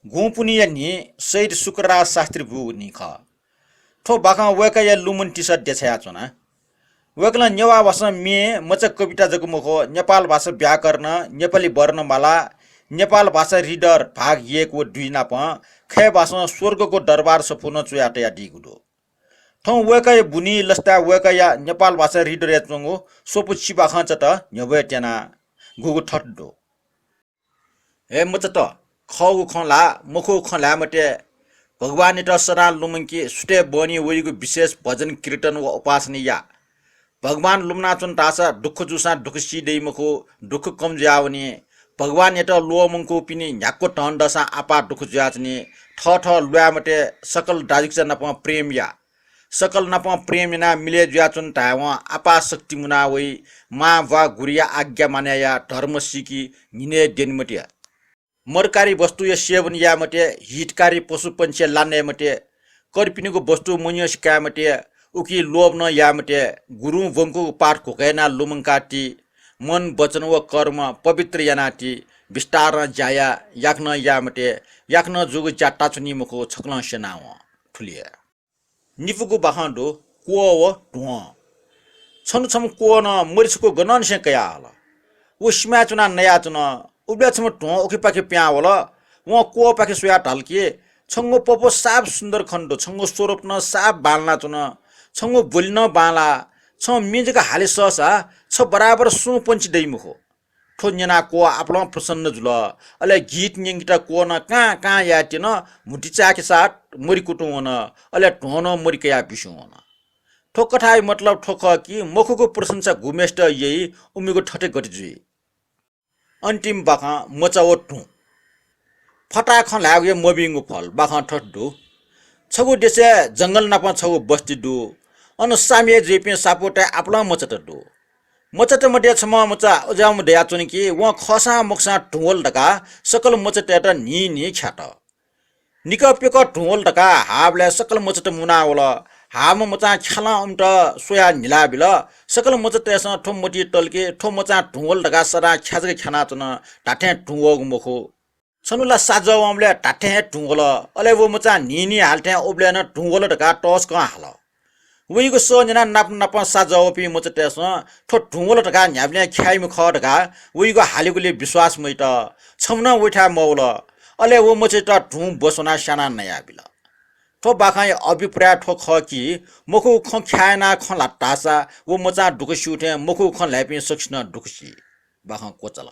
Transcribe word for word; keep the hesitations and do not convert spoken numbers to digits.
गुँपुन्हिया न्हि शहीद शुक्रराज शास्त्री बूगु न्हि खः। थ्व बाखं वय्कःया लुमन्तिसा देछायाच्वना। वय्कलं नेवाः भाषां म्ये, मचा कविता जक मखु, नेपाल भाषा व्याकरण, नेपाली वर्णमाला, नेपाल भाषा reader भाग एक व दुई नापं खय् भाषां स्वर्गको दरबार सफू नं च्वया तयादीगु दु। थौं वय्कःया बुन्हि लसताय् वय्कःया नेपाल भाषा reader-य् च्वंगु स्वपु चिबाखंचात न्ह्यब्वये त्यना। गुगु थथे दु। हे मचात, खःगु खँ ल्हाः, मखुगु खँ ल्हाये मते। भगवानयात सदां लुमंकि, सुथय् बहनी वइगु विशेष भजन कीर्तन व उपासना या। भगवान लुमनाच्वन धाःसा दुःख जूसां दुःख सी दइ मखु, दुःख कम जुयावनी। भगवानयात ल्वःमंकूपिनि न्ह्याक्व धन दःसां आपाः दुःख जुयाच्वनी। थःथः ल्वाये मते, सकल दाजुकिजा नाप प्रेम या। सकल नाप प्रेम यानाः मिलय् जुयाच्वन धायेवं आपाः शक्ति मुना वइ। मां ब्वाः गुरुया आज्ञा मानय् या, धर्म सीकि, न्हिनय् द्यने मते। मदकारी वस्तुया सेवन याये मते, हितकारी पशुपंक्षीया ला नये मते, कर्पिनिगु वस्तु मन्यंसे काये मते, उकी लोभ नं याये मते। गुरुं ब्वंकूगु पाठ घ्वघ्व यानाः लुमंका ति। मन, वचन व कर्म पवित्र याना ति। बिस्तारं ज्या या, याकनं याये मते। याकनं जूगु ज्या ताच्वनी मखु, छकलं स्यनावं। थुलि हे। निपुगु बाखं दु, क्वः व ध्वं। छन्हु छम्ह क्वः नं मरि छकू गनंनिसें कयाहल। व सिमाय् च्वनाः नयाच्वन। उबलय् छम्ह ध्वं उखेपाखे पिहां वल। वं क्वःपाखे स्वयाः धाल कि, छंगु पपु साफ सुन्दर खने दु, छंगु स्वरूप नं साफ बांलानाच्वन, छंगु बोली नं बांलाः। छं म्ये जक हाले सःसा छ बराबर सुं पंक्षी दइ मखु। थ्व न्यनाः क्वः आपालं प्रसन्न जुल। अले गीत न्यंकेत क्वः नं कां कां याये त्यन, म्हुतुचाय्‌के साथ मरि कुतुं वन। अले ध्वं नं मरि कयाः बिस्युं वन। थ्व कथाया मतलब थ्व खः कि मखुगु प्रशंसा गुम्हेसित याइ, उमिगु थथे गति जुइ। अन्तिम बाखं मचा व धुँ। फताहा खँ ल्हायेगु हे मभिंगु फल। बाखं थथे दु। छगू देशय् जंगल नाप छगू बस्ती दु। अन साम्य जुइपिं सापुताय् आपालं मचात दु। मचात मध्ये छम्ह मचा अज्याःम्ह दयाच्वन कि वं खःसां मखुसां धुँ वल धकाः सकल मचातय्‌त न्हिं न्हिं ख्यात। निकः प्यकः धुँ वल धकाः हाःबलय् सकल मचात मुना वल। हाःम्ह मचां ख्यालं उमित स्वयाः न्हिला बिल। सकल मचातय्‌सं थ्व मतिइ तल कि थ्व मचां धुँ वल धकाः सदां ख्या जक ख्यानाच्वन, धात्थें धुँ वःगु मखु। छन्हु ला साजःवंबलय् धात्थें हे धुँ वल। अले व मचां न्हिं न्हिं हाले थें उबलय् नं धुँ वल धकाः तःसकं हाल। वइगु सः न्यनाः नाप नापं साजःवःपिं मचातय्‌सं थ्व धुँ वल धकाः न्ह्याबलें ख्याइम्ह खः धकाः वइगु हालेगुलिइ विश्वास मयात। छम्ह नं वइथाय् मवल। अले व मचायात धुँ ब्वस्वनाः स्यानाः नयाबिल। थ्व बाखंया अभिप्राय थ्व खः कि मखुगु खँ ख्याः यानाः खँ ल्हात धाःसा व मचां दुःख स्यू थें मखुगु खँ ल्हाइपिं सकसिनं दुःख सी। बाखं क्वचाल।